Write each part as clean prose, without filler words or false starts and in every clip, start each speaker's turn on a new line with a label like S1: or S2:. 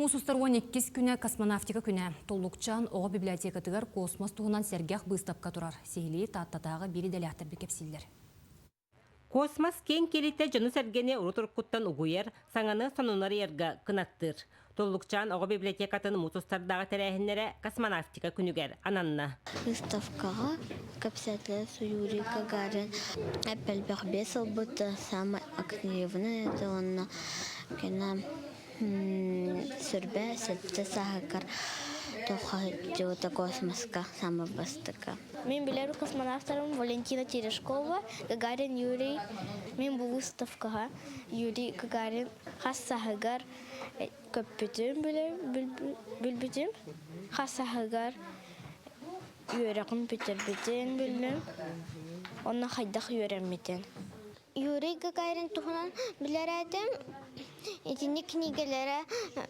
S1: Муус устар 12 күнэ космонавтика күнэ. Туллукчаан оҕо библиотекатыгар космос туһунан сэргэх быыстапка турар. Сиһилии Тааттатааҕы биир идэлээхтэрбит кэпсииллэр.
S2: Космос киэҥ киэлитэ дьону-сэргэни урут-уруккуттан угуйар, саҥаны сонуну арыйарга кынаттыыр. Туллукчаан оҕо библиотекатын муус устардааҕы тэрээһиннэрэ космонавтика күнүгэр ананна.
S3: Выставкаҕа кэпсээтилэр Юрий Гагарин элбэх биэс ылбыт самый активный это уонна кини сүрбэ сэттэ сааһыгар туоххаһыйдыбыта космоска самый бастакы.
S4: Мин билэр космонавтарым Валентина Терешкова, Гагарин Юрий. Мин бу выставкаҕа Юрий Гагарин хас сааһыгар көппүтүн билбитим, хас сааһыгар үөрэҕин бүтэрбитин биллим, уонна хайдах үөрэммитин.
S3: Юрий Гагарин туһунан билэр этим. Итинник кинигэлэрэ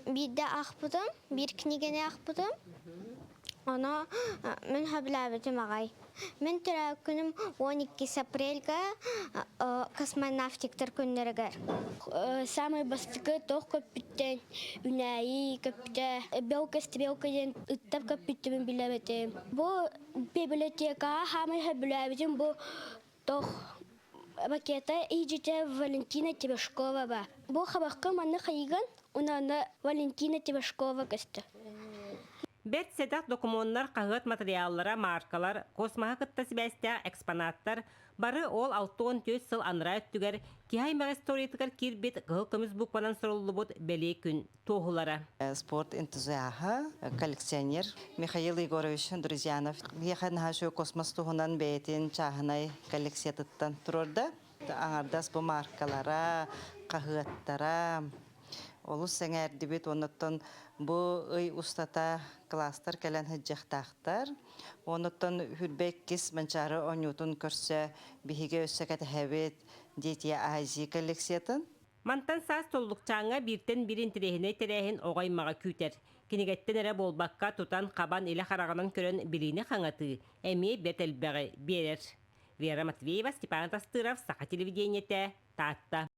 S3: биирдэ аахпытым, биир кинигэни аахпытым. Ону мин сөбүлээбитим аҕай. Мин төрөөбүт күнүм 12 апрельга космонавтиктар күннэригэр.
S4: Самый бастакы туох көппүттэн үнээйи көппүтэ, белка стрелка диэн ыттар көппүттүбүн билэбитим. Бу библиотекаҕа хаамай сөбүлээбитим бу туох ракета иһдьитэ Валентина Терешкова ба. Бу хабахка манна хайыган, уна Валентина Терешкова көстө.
S2: Бэрт сэдэх докумуоннар, хаһыат матырыйааллара, мааркалар, космоһы кытта сибээстээх экспонаттар бары ол 64 сыл анараа өттүгэр киһи аймах историятыгар киирбит кыһыл көмүс букванан суруллубут бэлиэ күн туоһулара.
S5: Спорт энтузиаһа, коллекционер Михаил Егорович Друзьянов биһиэхэ наһаа үчүгэй космос туһунан бэйэтин чааһынай коллекциятыттан туруорда. Аҥардас бу мааркалара, хаһыаттара, Олус сэҥээрдибит уоннаттан бу ый устата кылаастар кэлэн сылдьыахтаахтар. Онуттан хүрбэ иккис Манчаары оонньуутун көрсө биһиги өссө кэтэһэбит Дети Азии коллекциятын.
S2: Мантан саас Туллукчааҥҥа бииртэн биир интэриэһинэй тэрээһин оҕо аймаҕы күүтэр. Кинигэттэн эрэ буолбакка, тутан-хабан илэ хараҕынан көрөн билиини хаҥатыы эмиэ бэрт элбэҕи биэрэр. Вера Матвеева, Степан Тастыров, Саха телевидениетэ, Таатта.